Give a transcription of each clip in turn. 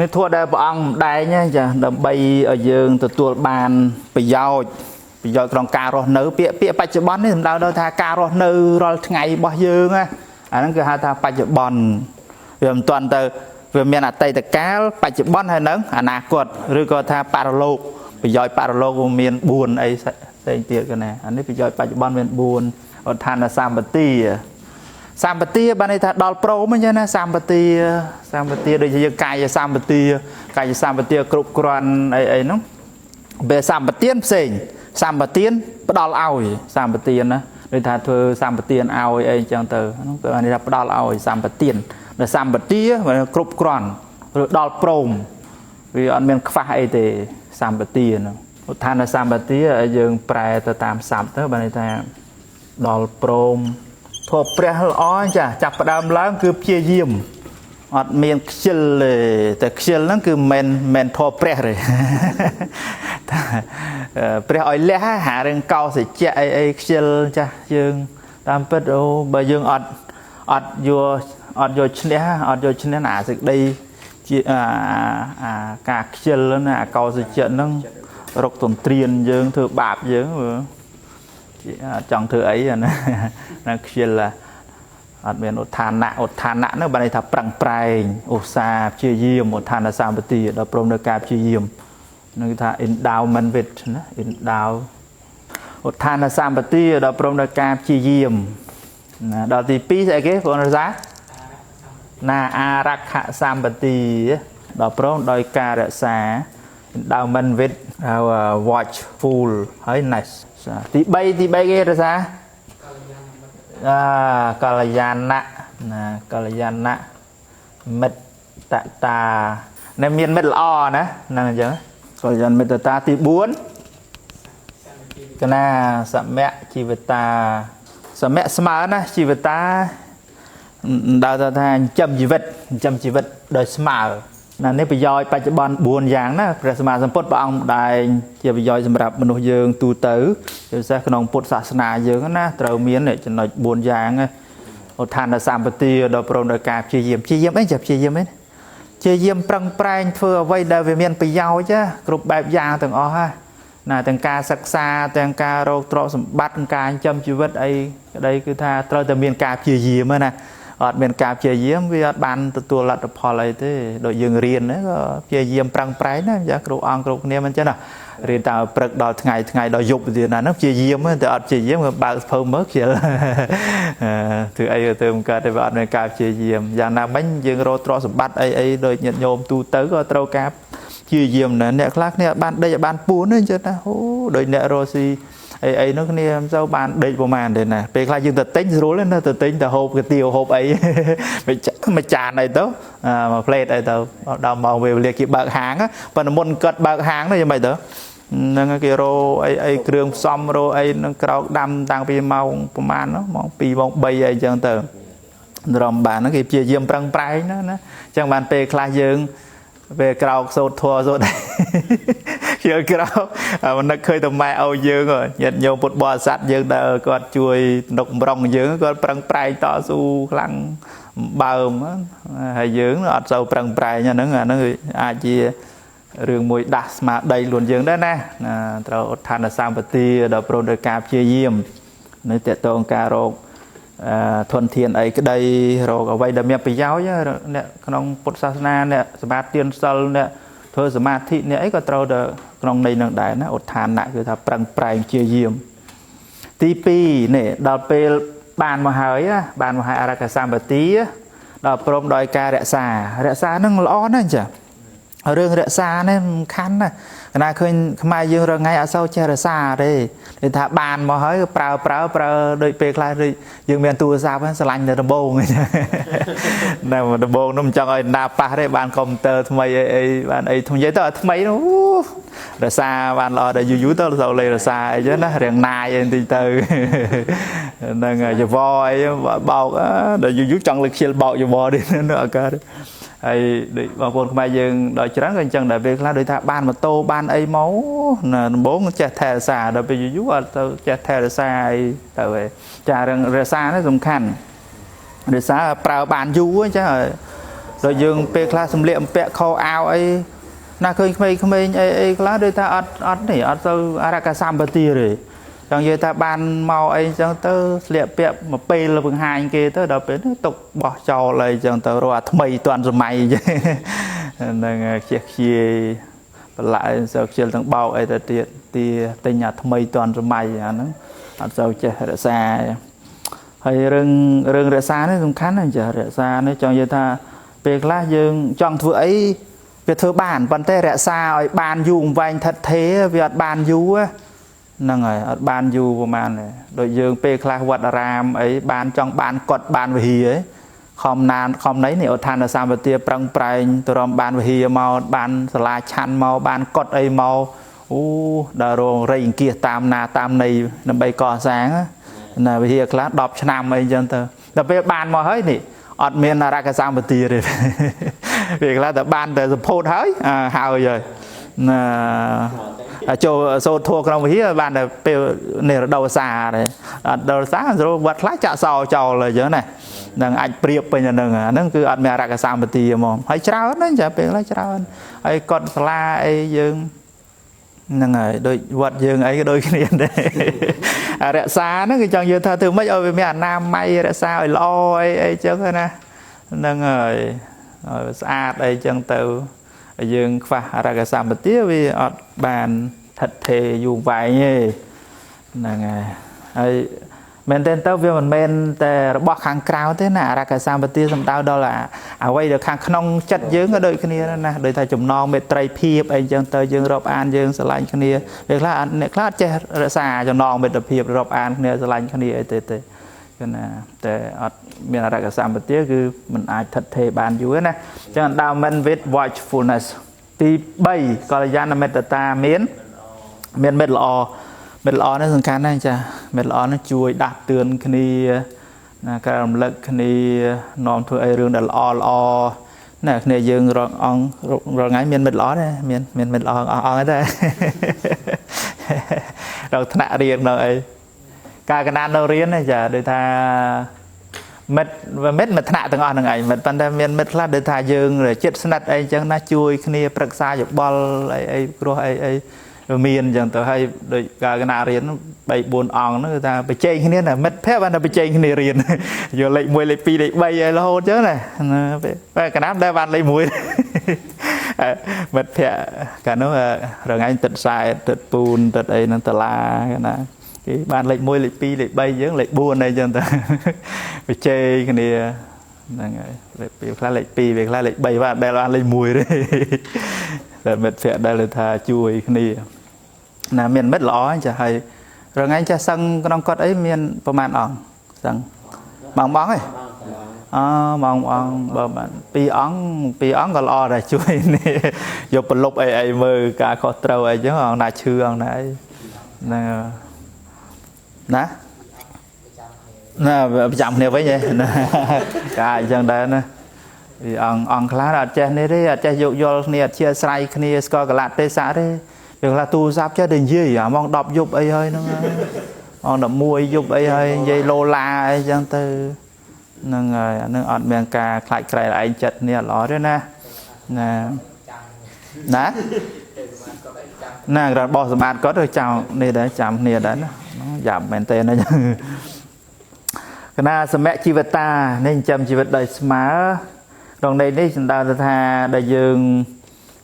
នេះធัวដែលព្រះអង្គម្ដែងចាដើម្បីឲ្យយើងទទួលបានប្រយោជន៍ប្រយោជន៍ក្នុងការរស់នៅពាក្យពាក្យបច្ចុប្បន្ននេះសំដៅដល់ថាការរស់នៅរាល់ថ្ងៃរបស់យើងណាអាហ្នឹងគឺហៅថាបច្ចុប្បន្នវាមិនទាន់ទៅវាមានអតីតកាលបច្ចុប្បន្នហើយនឹងអនាគតឬក៏ថាបរលោកប្រយោជន៍បរលោកវាមាន4អីផ្សេងទៀតកណាអានេះប្រយោជន៍បច្ចុប្បន្នមាន4ឧទ្ធានសម្បទាសម្បទាបានន័យថាដល់ព្រមអញ្ចឹងណាសម្បទាសម្បទាដូចជាយើងកាយសម្បទាកាយសម្បទាគ្រប់គ្រាន់អីអីហ្នឹងពេលសម្បទាផ្សេងសម្បទាផ្ដល់ឲ្យសម្បទាណាដូចថាធ្វើសម្បទាឲ្យអីអញ្ចឹងទៅហ្នឹងគឺបានន័យថាផ្ដល់ឲ្យសម្បទាដល់សម្បទាគ្រប់គ្រាន់ឬដល់ព្រមវាអត់មានខ្វះអីទេសម្បទាហ្នឹងឧទ្ធានសម្បទាយើងប្រែទៅតាមស័ព្ទទៅបានន័យថាដល់ព្រមធម៌ព្រះល្អចាចាប់ផ្ដើមឡើងគឺព្យាយាមអត់មានខ្ជិលទេតែខ្ជិលហ្នឹងគឺមិនមែនធម៌ព្រះទេព្រះឲ្យលះហារឿងកោសច្ចៈអីអីខ្ជិលចាស់យើងតាមពិតអូបើយើងអត់អត់យកអត់យកឈ្នះអត់យកឈ្នះអាសេចក្តីជាអាការខ្ជិលណាអាកោសច្ចៈហ្នឹងរកទន្ទ្រានយើងធ្វើបាបយើងចង់ធ្វើអីអាណាណាខ្ជិលអត់មានឧទ្ធានៈឧទ្ធានៈហ្នឹងបានន័យថាប្រឹងប្រែងឧស្សាហ៍ព្យាយាមឧទ្ធានសម្បទាដល់ព្រមនៅការព្យាយាមនឹងគេថា endowment with ណា endow ឧទ្ធានសម្បទាដល់ព្រមនៅការព្យាយាមណាដល់ទី2ស្អីគេបងរសាណាអារក្ខសម្បទាដល់ព្រមដោយការរក្សា endowment with watchful ហើយ nice ទី3ទី3គេរសាអាកល្យាណៈណាកល្យាណៈមិត្តតានៅមានមិត្តល្អណាហ្នឹងអញ្ចឹងកល្យាណមិត្តតាទី4កណាសមៈជីវតាសមៈស្មើណាជីវតាដើរទៅថាចិញ្ចឹមជីវិតចិញ្ចឹមជីវិតដោយស្មើណានេះប្រយោជន៍បច្ចុប្បន្ន4យ៉ាងណាព្រះសម្មាសម្ពុទ្ធព្រះអង្គដែងជាប្រយោជន៍សម្រាប់មនុស្សយើងទូទៅជាពិសេសក្នុងពុទ្ធសាសនាយើងណាត្រូវមានចំណុច4យ៉ាងឧទ្ធានសម្បទាដល់ព្រមដោយការព្យាយាមព្យាយាមអីចាព្យាយាមអីព្យាយាមប្រឹងប្រែងធ្វើអ្វីដែលវាមានប្រយោជន៍គ្រប់បែបយ៉ាងទាំងអស់ណាទាំងការសិក្សាទាំងការរកទ្រព្យសម្បត្តិទាំងការចិញ្ចឹមជីវិតអីក្តីគឺថាត្រូវតែមានការព្យាយាមណាអត់មានការព្យាយាមវាអត់បានទទួលលទ្ធផលអីទេដូចយើងរៀនក៏ព្យាយាមប្រឹងប្រែងណាចាគ្រូអង្គគ្រប់គ្នាមិនចឹងណារៀនតែព្រឹកដល់ថ្ងៃថ្ងៃដល់យប់ទៀតណាហ្នឹងព្យាយាមតែអត់ព្យាយាមក៏បើកសភៅមើលខ្ជិលធ្វើអីទៅមិនកើតទេវាអត់មានការព្យាយាមយ៉ាងណាមិញយើងរកទ្រព្យសម្បត្តិអីអីដូចញាតិញោមទូទៅក៏ត្រូវការព្យាយាមណាអ្នកខ្លះគ្នាបានដេកបានពួនទេចឹងណាអូដូចអ្នករកស៊ីអីអីនោះគ្នាមិនសូវបានដេកប្រហែលទេណាពេលខ្លះយើងទៅទិញស្រួលណាទៅទិញទៅហូបកាទៀវហូបអីមួយចានអីទៅមួយផ្លេតអីទៅដល់ម៉ោងវេលាគេបើកហាងប៉ុន្តែមុនគាត់បើកហាងនោះយ៉ាងម៉េចទៅហ្នឹងគេរោអីអីគ្រឿងផ្សំរោអីនឹងក្រោកដាំតាំងពីម៉ោងប្រហែលនោះម៉ោង2ម៉ោង3អីចឹងទៅរំបានហ្នឹងគេព្យាយាមប្រឹងប្រែងណាណាអញ្ចឹងបានពេលខ្លះយើងពេលក្រោកសូត្រធម៌សូត្រជឿក្រោកមិននឹកឃើញតែម៉ែឲ្យយើងញាតិញោមពុទ្ធបរិស័ទយើងដែលគាត់ជួយនុកម្រងយើងគាត់ប្រឹងប្រែងតស៊ូខ្លាំងបើមហើយយើងអត់សូវប្រឹងប្រែងអាហ្នឹងអាហ្នឹងអាចជារឿងមួយដាស់ស្មារតីខ្លួនយើងដែរណាត្រូវឧទ្ធានសម្បទាដល់ព្រមដោយការព្យាយាមនៅតកតងការរកធនធានអីក្តីរកអ្វីដែលមានប្រយោជន៍អ្នកក្នុងពុទ្ធសាសនាអ្នកសមាធិសិលអ្នកធ្វើសមាធិអ្នកអីក៏ត្រូវតែក្នុងន័យនឹងដែរណាឧទ្ធានៈគឺថាប្រឹងប្រែងព្យាយាមទី2នេះដល់ពេលបានមកហើយបានមកហើយអរកសម្បទាដល់ព្រមដោយការរក្សារក្សានឹងល្អណាស់ចារឿងរក្សានេះសំខាន់ណាស់កណាឃើញខ្មែរយើងរាល់ថ្ងៃអត់សូវចេះរក្សាទេគេថាបានមកហើយប្រើប្រើប្រើដូចពេលខ្លះដូចយើងមានទូរស័ព្ទស្រឡាញ់តែដំបងណាដំបងនោះមិនចង់ឲ្យណាប៉ះទេបានកុំព្យូទ័រថ្មីអីអីបានអីថ្មីនិយាយទៅថ្មីនោះរក្សាបានល្អដល់យូរយូរទៅសូវលេរក្សាអីចឹងណារៀងណាយអីបន្តិចទៅហ្នឹងចវអីបោកដល់យូរយូរចង់លើកខ្ជិលបោកចវនេះនៅអកាសហើយដូចបងប្អូនខ្មែរយើងដល់ច្រើនក៏អញ្ចឹងដែរពេលខ្លះដូចថាបានម៉ូតូបានអីមកណាដំបូងចេះថែរក្សាដល់ពេលយូរយូរអត់ទៅចេះថែរក្សាអីទៅឯងចារឿងរក្សានេះសំខាន់រក្សាប្រើបានយូរអញ្ចឹង ដល់យើងពេលខ្លះសម្លៀកបំពាក់ខោអាវអីណាឃើញក្មេងៗអីអីខ្លះដូចថាអត់អត់នេះអត់ទៅអរកសម្បទាទេចង់និយាយថាបានមកអីអញ្ចឹងទៅស្លៀកពាក់មកពេលបង្ហាញគេទៅដល់ពេលនេះទុកបោះចោលអីអញ្ចឹងទៅរកអាថ្មីទាន់សម័យហ្នឹងខ្ជិះខ្ជាយប្រឡាក់សូវខ្ជិលទាំងបោកអីទៅទៀតទីទិញអាថ្មីទាន់សម័យអាហ្នឹងអត់សូវចេះរក្សាហើយរឿងរក្សានេះសំខាន់ណាស់ចារក្សានេះចង់និយាយថាពេលខ្លះយើងចង់ធ្វើអីវាធ្វើបានប៉ុន្តែរក្សាឲ្យបានយូរវែងថិតថេរវាអត់បានយូរហ្នឹងហើយអត់បានយូរប្រហែលទេដូចយើងពេលខ្លះវត្តអារាមអីបានចង់បានកត់បានវិហារខំណានខំណីនេះឧទ្ធានសម្បទាប្រឹងប្រែងទរំបានវិហារមកបានសាលាឆាន់មកបានកត់អីមកអូដល់រងរៃអង្គាសតាមណាតាមណីដើម្បីកសាងណាវិហារខ្លះ10ឆ្នាំអីចឹងទៅដល់ពេលបានមកហើយនេះអត់មានអរកសម្បទាទេពេលខ្លះតែបានតែសម្ពោធហើយហើយហើយណាចូលសូត្រធัวក្នុងវិហារបានតែពេលនេះរដូវវស្សាទេអត់ដល់វស្សាស្រួលវត្តខ្លះចាក់សោចោលអញ្ចឹងណានឹងអាចប្រៀបពេញអាហ្នឹងអាហ្នឹងគឺអត់មានអរកសម្បទាហ្មងហើយច្រើនណាស់ចាពេលខ្លះច្រើនហើយកត់សាលាអីយើងហ្នឹងហើយដូចវត្តយើងអីក៏ដូចគ្នាដែររក្សាហ្នឹងគឺចង់និយាយថាធ្វើម៉េចឲ្យវាមានអនាម័យរក្សាឲ្យល្អអីអីចឹងណាហ្នឹងហើយឲ្យស្អាតអីចឹងទៅយើងខ្វះអរកសម្បទាវាអត់បានថិតថេរយូរវែងទេហ្នឹងហើយហើយមែនទែនទៅវាមិនមែនតែរបស់ខាងក្រៅទេណាអរកសម្បទាសំដៅដល់អ្វីដែលខាងក្នុងចិត្តយើងក៏ដូចគ្នាណាដូចថាចំណងមេត្រីភាពអីចឹងទៅយើងរាប់អានយើងស្រឡាញ់គ្នាពេលខ្លះអ្នកខ្លះអត់ចេះរក្សាចំណងមេត្រីភាពរាប់អានគ្នាស្រឡាញ់គ្នាអីទេទេគឺណាតែអត់មានអរកសម្បទាគឺมันអាចថិតថេរបានយូរណាអញ្ចឹង endowment with watchfulness ទី3កល្យាណមិត្តតាមានមិត្តល្អមិត្តល្អនេះសំខាន់ណាស់ចាមិត្តល្អនេះជួយដាស់តឿនគ្នាណាការរំលឹកគ្នានាំធ្វើអីរឿងដែលល្អល្អណាគ្នាយើងរងអង្គរងថ្ងៃមានមិត្តល្អដែរមានមិត្តល្អអស់អង្គដែរដល់ថ្នាក់រៀនដល់អីការកណាននៅរៀនណាចាដូចថាមិត្តមិត្តថ្នាក់ទាំងអស់ហ្នឹងឯងមិត្តប៉ុន្តែមានមិត្តខ្លះដូចថាយើងចិត្តស្និទ្ធអីចឹងណាជួយគ្នាប្រឹក្សាយោបល់អីអីគ្រោះអីអីមានអញ្ចឹងទៅហើយដូចកាលកណារៀន3 4អង្គហ្នឹងគឺថាប្រជែងគ្នាណាមិត្តភក្តិបានតែប្រជែងគ្នារៀនយកលេខ1លេខ2លេខ3អីរហូតអញ្ចឹងណាពេលកណាមិនដែលបានលេខ1មិត្តភក្តិកាលនោះរងាញ់ទឹកខ្សែទឹកពូនទឹកអីហ្នឹងតឡាកណាគេបានលេខ1លេខ2លេខ3យើងលេខ4អីចឹងទៅប្រជែងគ្នាហ្នឹងហើយលេខ2ខ្លះលេខ2ពេលខ្លះលេខ3បាទដែលបានលេខ1ទេតែមិត្តភក្តិដែលថាជួយគ្នាណាមានមិត្តល្អចាហើយរងាញ់ចាស់សឹងក្នុងគាត់អីមានប្រហែលអង្គសឹងបងបងហ៎អបងអង្គបើបាន2អង្គ2អង្គក៏ល្អដែរជួយនេះយកប្រលប់អីអីមើលការខុសត្រូវអីចឹងអង្គណាឈឺអង្គណាអីហ្នឹងណាណាប្រចាំគ្នាវិញហ៎ណាកាអញ្ចឹងដែរណាពីអង្គខ្លះអត់ចេះនេះទេអត់ចេះយោគយល់គ្នាអត់ជាស្រ័យគ្នាស្គាល់កលៈទេសៈទេពេលខ្លះទូរស័ព្ទចេះតែនិយាយអាម៉ោង10យប់អីហើយហ្នឹងម៉ោង11យប់អីហើយនិយាយឡូឡាអីចឹងទៅហ្នឹងហើយអានឹងអត់មានការខ្លាចក្រែងឯងចិត្តគ្នាអត់ល្អទេណាណាណាណាក្របោះសម្អាតគាត់ទៅចោលនេះដែរចាំគ្នាដែរណាយ៉ាប់មែនទេណាកណាសមៈជីវតានេះចិញ្ចឹមជីវិតដោយស្មើក្នុងន័យនេះសំដៅទៅថាដែលយើង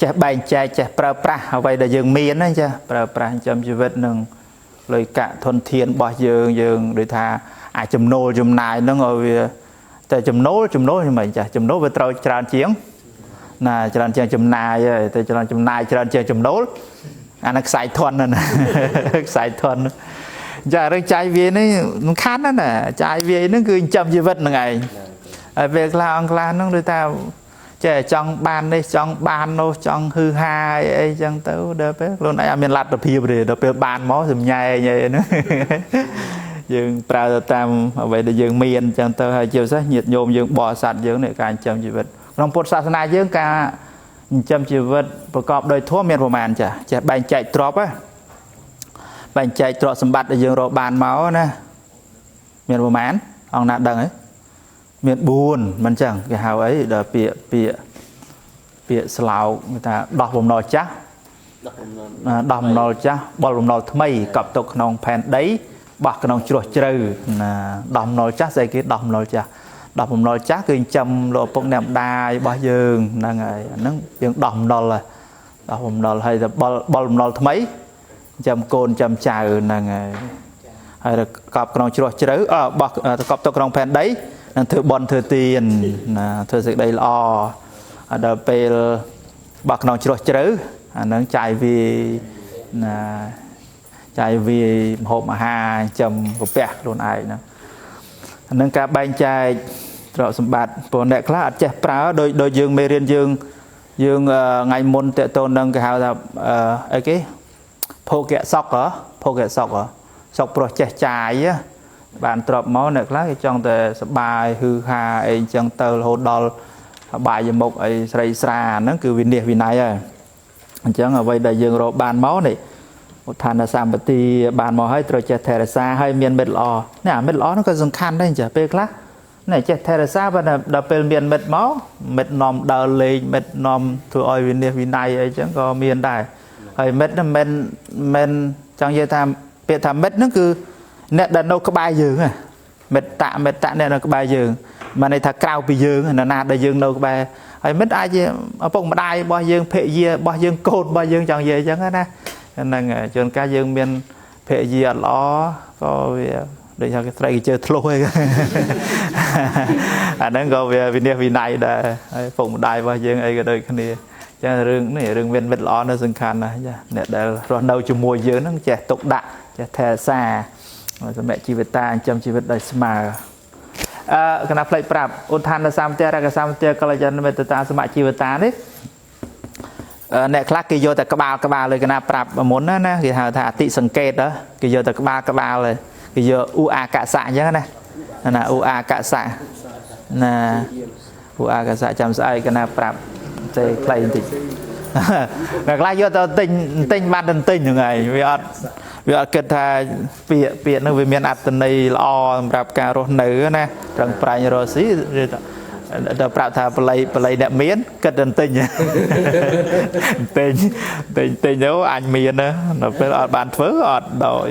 ចេះបែងចែកចេះប្រើប្រាស់អ្វីដែលយើងមានណាចាប្រើប្រាស់ចិញ្ចឹមជីវិតនឹងលុយកាក់ធនធានរបស់យើងយើងដូចថាអាចចំណូលចំណាយហ្នឹងឲ្យវាតែចំណូលមិនចាចំណូលវាត្រូវច្រើនជាងណាច្រើនជាងចំណាយហើយតែច្រើនចំណាយច្រើនជាងចំណូលអាហ្នឹងខ្សែធនណាខ្សែធនចារឿងចាយវានេះសំខាន់ណាស់ណាចាយវាហ្នឹងគឺចិញ្ចឹមជីវិតហ្នឹងឯងហើយពេលខ្លះអង្គខ្លះហ្នឹងដូចថាចេះចង់បាននេះចង់បាននោះចង់ហឺហាអីចឹងទៅដល់ពេលខ្លួនឯងអត់មានលទ្ធភាពទេដល់ពេលបានមកសំញែងអីហ្នឹងយើងប្រើទៅតាមអ្វីដែលយើងមានចឹងទៅហើយជាពិសេសញាតិញោមយើងបរិស័ទយើងនេះការចិញ្ចឹមជីវិតក្នុងពុទ្ធសាសនាយើងការចិញ្ចឹមជីវិតប្រកបដោយធម៌មានប្រមាណចាចេះបែងចែកទ្រព្យណាបែងចែកទ្រព្យសម្បត្តិដែលយើងរកបានមកណាមានប្រមាណអង្គណាដឹងហ៎ មាន4មិនចឹងគេហៅអីដល់ពាក្យពាក្យពាក្យស្លោកគេថាដោះបំណុលចាស់ដោះបំណុលចាស់បល់បំណុលថ្មីកប់ទុកក្នុងផែនដីបោះក្នុងជ្រោះជ្រៅណាដោះបំណុលចាស់ស្អីគេដោះបំណុលចាស់ដោះបំណុលចាស់គឺចិញ្ចឹមលោកឪពុកអ្នកម្ដាយរបស់យើងហ្នឹងហើយអាហ្នឹងយើងដោះបំណុលហើយដោះបំណុលហើយទៅបល់បំណុលថ្មីចិញ្ចឹមកូនចិញ្ចឹមចៅហ្នឹងហើយហើយកប់ក្នុងជ្រោះជ្រៅបោះកប់ទុកក្នុងផែនដីនឹងធ្វើបន់ធ្វើទានណាធ្វើសេចក្តីល្អដល់ពេលបោះក្នុងជ្រោះជ្រៅអាហ្នឹងចាយវាណាចាយវាម្ហូបអាហារចិញ្ចឹមកាពះខ្លួនឯងហ្នឹងអាហ្នឹងការបែងចែកទ្រព្យសម្បត្តិព្រោះអ្នកខ្លះអត់ចេះប្រើដូចយើងមេរៀនយើងថ្ងៃមុនតេតូននឹងគេហៅថាអីគេភោគៈសុខហ៎ភោគៈសុខហ៎សុខព្រោះចេះចាយបានទ្រព្យមកអ្នកខ្លះគេចង់តែសបាយហឺហាអីអញ្ចឹងទៅរហូតដល់បាយមុខអីស្រីស្រាហ្នឹងគឺវិនិច្ឆ័យវិន័យហើយអញ្ចឹងអ្វីដែលយើងរកបានមកនេះឧទ្ធានសម្បត្តិបានមកហើយត្រូវចេះថែរក្សាហើយមានមិត្តល្អនេះអាមិត្តល្អហ្នឹងក៏សំខាន់ដែរចាពេលខ្លះនេះចេះថែរក្សាប៉ុន្តែដល់ពេលមានមិត្តមកមិត្តនាំដើរលេងមិត្តនាំធ្វើឲ្យវិនិច្ឆ័យវិន័យអីចឹងក៏មានដែរហើយមិត្តហ្នឹងមិនចង់និយាយថាពាក្យថាមិត្តហ្នឹងគឺអ្នកដែលនៅក្បែរយើងមិត្តតមិត្តតអ្នកនៅក្បែរយើងមានន័យថាក្រៅពីយើងនរណាដែលយើងនៅក្បែរហើយមិត្តអាចជាឪពុកម្ដាយរបស់យើងភរិយារបស់យើងកូនរបស់យើងចង់និយាយអញ្ចឹងណាហ្នឹងជួនកាលយើងមានភរិយាអត់ល្អក៏វាដូចថាគេត្រីគេជើធ្លុះអីអាហ្នឹងក៏វាវិនិច្ឆ័យវិន័យដែរហើយពុកម្ដាយរបស់យើងអីក៏ដូចគ្នាចឹងរឿងនេះរឿងមានមិត្តល្អនៅសំខាន់ណាស់ចាអ្នកដែលរស់នៅជាមួយយើងហ្នឹងចេះទុកដាក់ចេះថែរក្សាសម្រាប់ជីវិតតាចិញ្ចឹមជីវិតដោយស្មើកណាផ្លេចប្រាប់ឧទ្ធានសម្បត្តិរកសម្បត្តិកល្យាណមិត្តតាសមជីវតានេះអ្នកខ្លះគេយកតែក្បាលលើកណាប្រាប់មុនណាគេហៅថាអតិសង្កេតគេយកតែក្បាលហើយគេយកឧអាកសៈអញ្ចឹងណាណាឧអាកសៈណាឧអាកសៈចាំស្អែកកណាប្រាប់ទេខ្លីបន្តិចអ្នកខ្លះយកទៅទិញបានទៅទិញហ្នឹងហើយវាអត់គិតថាពាក្យហ្នឹងវាមានអត្ថន័យល្អសម្រាប់ការរស់នៅណាប្រឹងប្រែងរកស៊ីដល់ប្រាប់ថាបល័យអ្នកមានគិតទៅទិញទិញទៅអញមានណាដល់ពេលអត់បានធ្វើអត់ដោយ